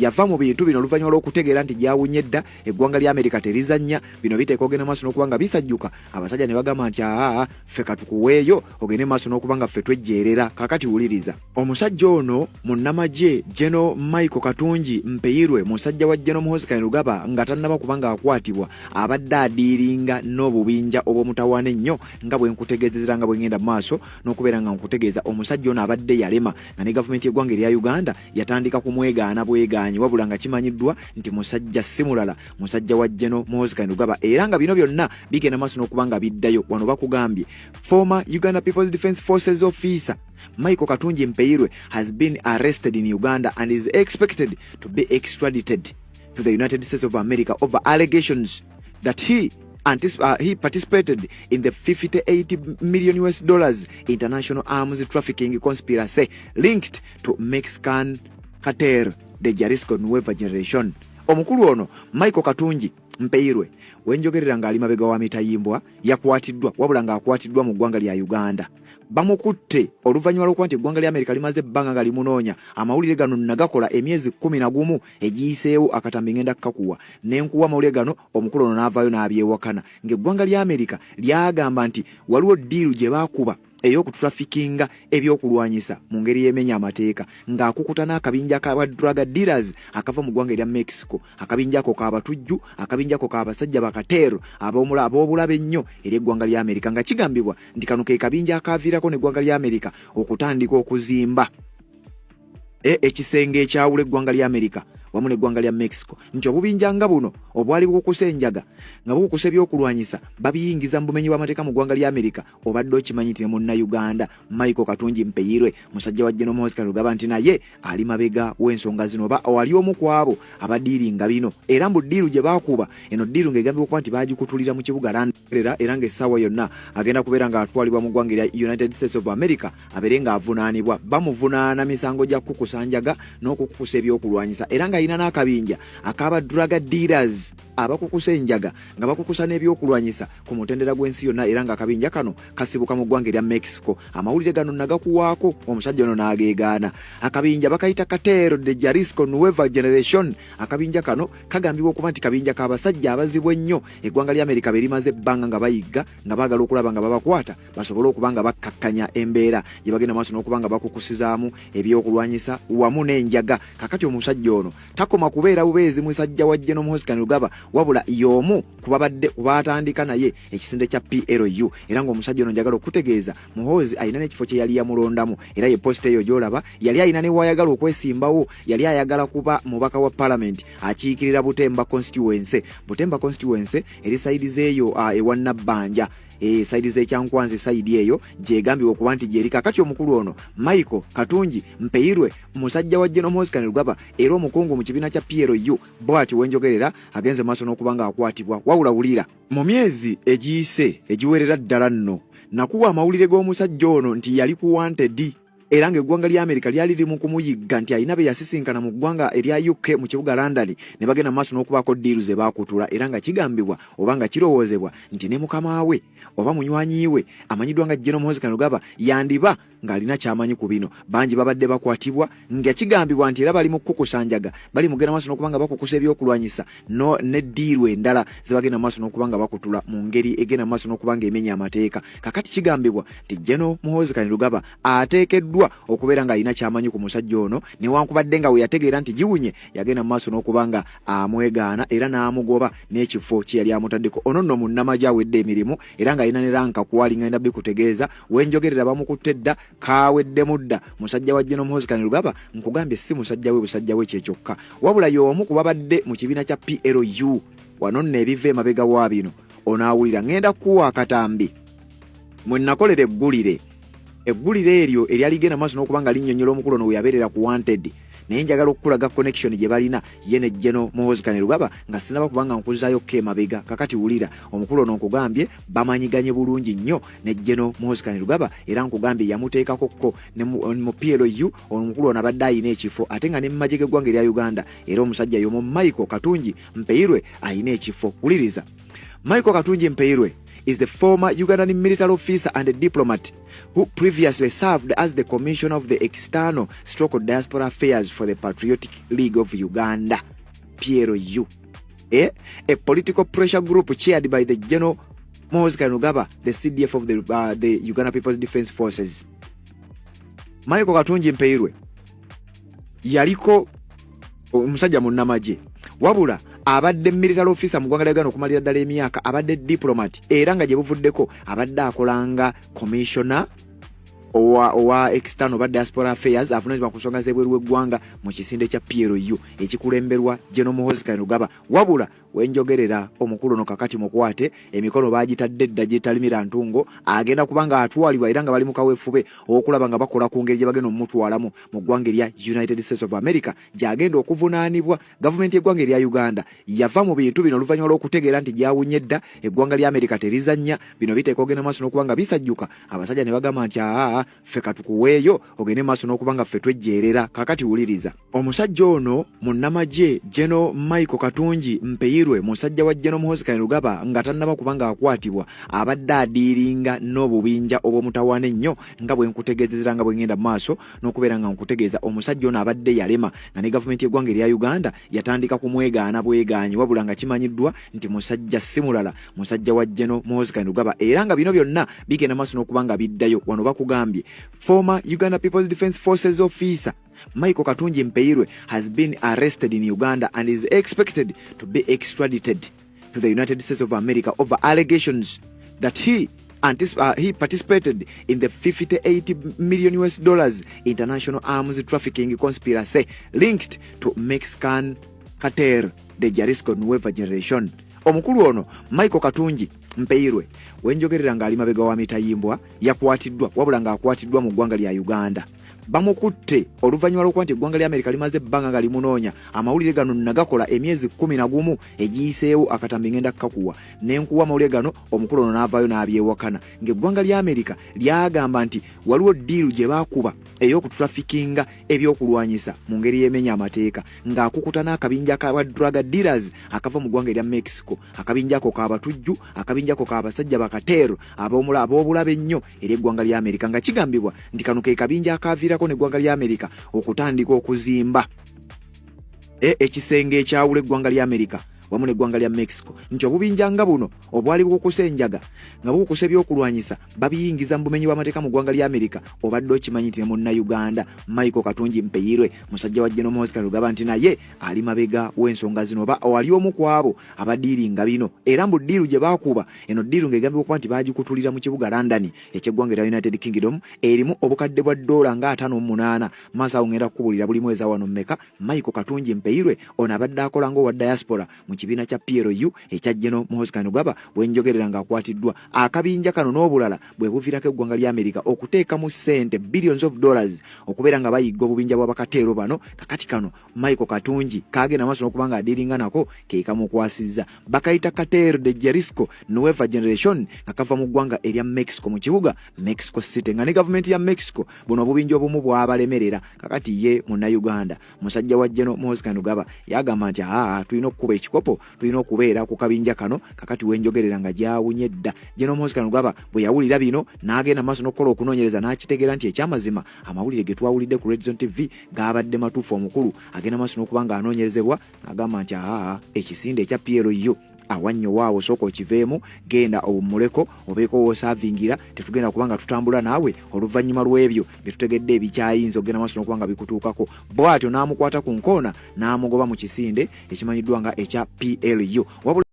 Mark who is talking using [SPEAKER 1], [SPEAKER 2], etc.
[SPEAKER 1] Yava mu bintu bino oluvannyuma lw'okutegeera nti gyawunye dda, eggwanga lya Amerika terizannya. Bino biteeka ogenda maaso n'okuba nga bisajjuka. Abasajja ne bagamba nti, "Aa, ffe katukuweeyo ogende maaso n'okuba nga ffe twejjeerera." Kakati wuliriza, omusajja ono munnamagye General Michael Katungi Mpeyirwe, musajja wa General Muhoozi Kainerugaba, nga tannaba kuba ng'akwatibwa, abadde adiiringa n'obubinja obw'omutawaana ennyo, nga bwe nkutegeezezera, nga bwe ngenda mu maaso n'okubeera nga nkutegeeza. Omusajja ono abadde yalema nga ne gavumenti y'eggwanga erya Uganda yatandika kumwegaana bwegaanyi, wabula nga kimanyiddwa nti musajja si mulala, musajja wa General Muhoozi Kainerugaba, era nga bino byonna bigenda maaso n'okuba nga biddayo. Wano bakugambye, "Former Uganda People's Defence Forces officer Michael Katungi Mpeyirwe has been arrested in Uganda and is expected to be extradited to the United States of America over allegations that he participated in the 58 million US dollars international arms trafficking conspiracy linked to Mexican cartel, the Jalisco Nueva Generation." Omukulu ono Michael Katungi Mpeyirwe, wenjogerera ng'ali mabega wa mitayimbwa, yakwatiddwa, wabula ng'akwatiddwa mu ggwanga lya Uganda. Bamukutte oluvannyuma lw'okuba nti eggwanga lya Amerika limaze ebbanga nga limunoonya. Amawulire gano nagakola emyezi 11 egiyiseewo. Akatambi ngenda kkakuwa nenkuwa amawulire gano. Omukulu ono n'avaayo n'abyewakana ng'eggwanga lya Amerika lyagamba nti waliwo deal gye baakuba ey'okutrafikinga ebyokulwanyisa mu ngeri y'emenya amateeka, ng'akukuta n'akabinja ka drug dealers akava mu ggwanga erya Mexico. Akabinja ako k'abatujju, akabinja ako k'abasajja bakateero ab'obulabe ennyo eri eggwanga lya Amerika, nga kigambibwa nti kano ke kabinja akaaviirako n'eggwanga lya Amerika okutandika okuzimba ekisenge ekyawula eggwanga lya Amerika wamu n'eggwanga lya Mexico, nti obubinja nga buno obwali bukukusa enjaga nga bukukusa ebyokulwanyisa babiyingiza mu bumenyi bw'amateeka mu ggwanga lya Amerika. Obadde okimanyi nti ne Munnayuganda Michael Katungi Mpeyirwe, musajja wa General Muhoozi Kainerugaba, nti naye ali mabega w'ensonga zino, oba wali omu ku abo abadiiringa bino? Era mbu deal gye baakuba eno, deal ng'egambibwa okuba nti baagikutulira mu kibuga London, era ng'essaawa yonna agenda kubeera ng'atwalibwa mu ggwanga erya United States of America abeere ng'avunaanibwa. Bamuvunaana misango gya kukusa njaga n'okukukusa ebyokulwanyisa, era ng'alina n'akabinja ak'aba drug dealers abakukusa enjaga nga bakukusa n'ebyokulwanyisa ku mutendera gw'ensi yonna, era ng'akabinja kano kasibuka mu ggwanga erya Mexico. Amawulire gano nagakuwaako, omusajja ono n'ageegaana. Akabinja bakayita Cartel de Jalisco Nueva Generation. Akabinja kano kagambibwa okuba nti kabinja k'abasajja abazibu ennyo eggwanga lya Amerika be limaze ebbanga nga bayigga, nga baagala okulaba nga babakwata basobole okuba nga bakkakkanya embeera gye bagenda maaso n'okuba nga bakukusizaamu ebyokulwanyisa wamu n'enjaga. Kakati omusajja ono takoma kubeera bubeezi musajja wa General Muhoozi Kainerugaba, wabula y'omu kubabadde kubaatandika naye ekisinde kya PLU. Era ng'omusajja ono, njagala okutegeeza, Muhoozi alina n'ekifo kye yali yamulondamu, era ye post eyo gy'olaba. Yali alina ne wayagala okwesimbawo, yali ayagala kuba mubaka wa palamenti akiikirira Butemba constituency. Butemba constituency eri side zeeyo ewa Nabbanja, side z'Ekyankwanzi, side eyo gyegambibwa okuba nti gyeri. Kakati omukulu ono Michael Katungi Mpeyirwe, musajja wa General Muhoozi Kainerugaba era omukungu mu kibiina kya PLU, bw'ati wenjogerera agenze maaso n'okuba ng'akwatibwa. Wawula wulira, mu myezi egiyise egiwerera ddala nno nakuwa amawulire g'omusajja ono nti yali ku wanted, era ng'eggwanga lya Amerika lyali liri mu kumuyigga nti alina be yasisinkana mu ggwanga erya UK mu kibuga London, ne bagenda maaso n'okubaako deal ze baakutula, era nga kigambibwa oba nga kirowoozebwa nti ne mukama we oba munywanyi we amanyiddwa nga General Muhoozi Kainerugaba yandiba ng'alina ky'amanyi ku bino. Bangi babadde bakwatibwa nga kigambibwa nti era bali mu kukusa njaga, bali mugenda maaso n'okuba nga bakukusa ebyokulwanyisa no ne deal endala ze bagenda maaso n'okuba nga bakutula mu ngeri egenda maaso n'okuba nga emenya amateeka. Kakati kigambibwa nti General Muhoozi Kainerugaba ateekeddwa okubeera ng'alina ky'amanyi ku musajja ono, newankubadde nga we yategeera nti giwunye, yagenda mu maaso n'okuba nga amwegaana era n'amugoba n'ekifo kye yali amutaddeko. Ono nno munnamagye awedde emirimu era ng'alina ne rank kwali ngenda bikutegeeza. Wenjogerera bamukutte dda, kaweddemu dda, musajja wa General Muhoozi Kainerugaba. Nkugambye, si musajja we busajja we kyekyokka, wabula y'omu ku babadde mu kibiina kya PLU. Wano nno ebiva emabega wa bino onaawulira. Ŋŋenda kukuwa akatambi mwe nakolera eggulire, eggulire eryo eryali genda maaso n'okuba nga linnyonnyola omukulu ono we yabeerera ku wanted, naye njagala okukulaga connection gye balina ye ne General Muhoozi Kainerugaba nga sinaba kubanga nkuzaayo ko emabega. Kakati wulira, omukulu ono nkugambye bamanyiganye bulungi nnyo ne General Muhoozi Kainerugaba, era nkugambye yamuteekako ko ne mu PLU. Omukulu ono abadde ayina ekifo ate nga ne mu magye g'eggwanga erya Uganda, era omusajja y'omu Michael Katungi Mpeyirwe ayina ekifo. Wuliriza, Michael Katungi Mpeyirwe is is the former Ugandan military officer and a diplomat who previously served as the Commissioner of the External Stroke Diaspora Affairs for the Patriotic League of Uganda, PLU, a political pressure group chaired by the General Muhoozi Kainerugaba, the CDF of the Uganda People's Defence Forces. Michael Katungi Mpeirwe yaliko omusajja munnamagye, wabula abadde military officer mu ggwanga lya Uganda okumalira ddala emyaka. Abadde diplomat, era nga gye buvuddeko abadde akolanga commissioner owa external oba diaspora affairs, avunanyizibwa ku nsonga z'ebweru w'eggwanga mu kisinde kya PLU ekikulemberwa General Muhoozi Kainerugaba. Wabula wenjogerera, omukulu ono kakati mukwate, emikono bagitadde edda gyetalimira ntungo. Agenda kuba nga atwalibwa, era nga bali mu kaweefube okulaba nga bakola ku ngeri gye bagenda omumutwalamu mu ggwanga erya United States of America, gy'agenda okuvunaanibwa. Gavumenti y'eggwanga erya Uganda yava mu bintu bino oluvannyuma lw'okutegeera nti gyawunye edda, eggwanga lya Amerika terizannya. Bino biteeka ogenda maaso n'okuba nga bisajjuka. Abasajja ne bagamba nti, "Aa, ffe katukuweeyo ogende maaso n'okuba nga ffe twejjeerera." Kakati wuliriza omusajja ono, munnamagye General Michael Katungi Mpeirwe, musajja wa General Muhoozi Kainerugaba, nga tannaba kuba nga akwatibwa, abadde adiiringa n'obubinja obw'omutawaana ennyo, nga bwe nkutegeezezera, nga bwe ngenda mu maaso n'okubeera nga nkutegeeza. Omusajja ono abadde yalema nga ne gavumenti y'eggwanga erya Uganda yatandika kumwegaana bwegaanyi, wabula nga kimanyiddwa nti musajja si mulala, musajja wa General Muhoozi Kainerugaba. Era nga bino byonna bigenda maaso n'okuba nga biddayo wano, bakugambye former Uganda People's Defence Forces officer Michael Katungi Mpeirwe has been arrested in Uganda and is expected to be extradited to the United States of America over allegations that he participated in the 58 million US dollars international arms trafficking conspiracy linked to Mexican Cartel de Jalisco Nueva Generation. Omukulu ono Michael Katungi Mpeirwe, wenjogerera ng'ali mabega wa mitayimbwa, yakwatiddwa, wabula ng'akwatiddwa mu ggwanga lya Uganda. Bamukutte oluvannyuma lw'okuba nti eggwanga lya Amerika limaze ebbanga nga limunoonya. Amawulire gano nagakola emyezi 11 egiyiseewo. Akatambi ngenda kukakuwa nenkuwa amawulire gano. Omukulu ono n'avaayo n'abyewakana ng'eggwanga lya Amerika lyagamba nti waliwo deal gye baakuba ey'okutrafikinga ebyokulwanyisa mu ngeri y'emenya amateeka, ng'akukuta n'akabinja ka drug dealers akava mu ggwanga erya Mexico. Akabinja ako kabatujju, akabinja ako kabasajja bakateero ab'obulabe ennyo eri eggwanga lya Amerika, nga kigambibwa nti kano ke kabinja akaaviirako n'eggwanga lya Amerika okutandika okuzimba ekisenge ekyawula eggwanga lya Amerika wamu n'eggwanga lya Mexico, nti obubinja nga buno obwali bukukusa enjaga nga bukukusa ebyokulwanyisa babiyingiza mu bumenyi bw'amateeka mu ggwanga lya Amerika. Obadde okimanyi nti ne Munnayuganda Michael Katungi Mpeirwe, musajja wa General Muhoozi Kainerugaba, nti naye ali mabega w'ensonga zino, oba ali omu ku abo abadiiringa bino? Era mbu deal gye baakuba eno, deal ng'egambibwa okuba nti baagikutulira mu kibuga London ekyeggwanga erya United Kingdom, erimu obukadde bwa ddoola nga 58. Maaso awo ngenda kukubulira buli mwezi wano mmeka. Michael Katungi Mpeirwe ono abadde akola ng'owa diaspora mu kibiina kya PLU ekya General Muhoozi Kainerugaba. Wenjogerera ng'akwatiddwa. Akabinja kano n'obulala bwe buviirako eggwanga lya Amerika okuteekamu ssente billions of dollars okubeera nga bayigga obubinja bw'abakateero bano. Kakati kano Michael Katungi kagenda maaso n'okuba nga adiringa nako ke kamukwasizza. Bakayita Cartel de Jalisco Nueva Generation, nga kava mu ggwanga erya Mexico, mu kibuga Mexico City, nga ne gavumenti ya Mexico buno obubinja obumu bwabalemerera. Kakati ye Munnayuganda, musajja wa General Muhoozi Kainerugaba, yagamba nti, "Aa, tulina okukuba ekikopo, tulina okubeera ku kabinja kano." Kakati wenjogerera nga gyawunye dda. General Muhoozi Kainerugaba bwe yawulira bino n'agenda maaso n'okukola okunoonyereza, n'akitegeera nti ekyamazima amawulire ge twawulidde ku Redzone TV gabadde matuufu. Omukulu agenda maaso n'okuba nga anoonyerezebwa, agamba nti, "Aa, ekisinde ekya PLU awannyo waawo, sooka okiveemu, genda owummuleko, obeeko woosaavingira. Tetugenda kuba nga tutambula naawe oluvannyuma lw'ebyo bye tutegedde ebikyayinza okugenda maaso n'okuba nga bikutuukako." Bw'atyo n'amukwata ku nkoona n'amugoba mu kisinde ekimanyiddwa nga ekya PLU. Wabula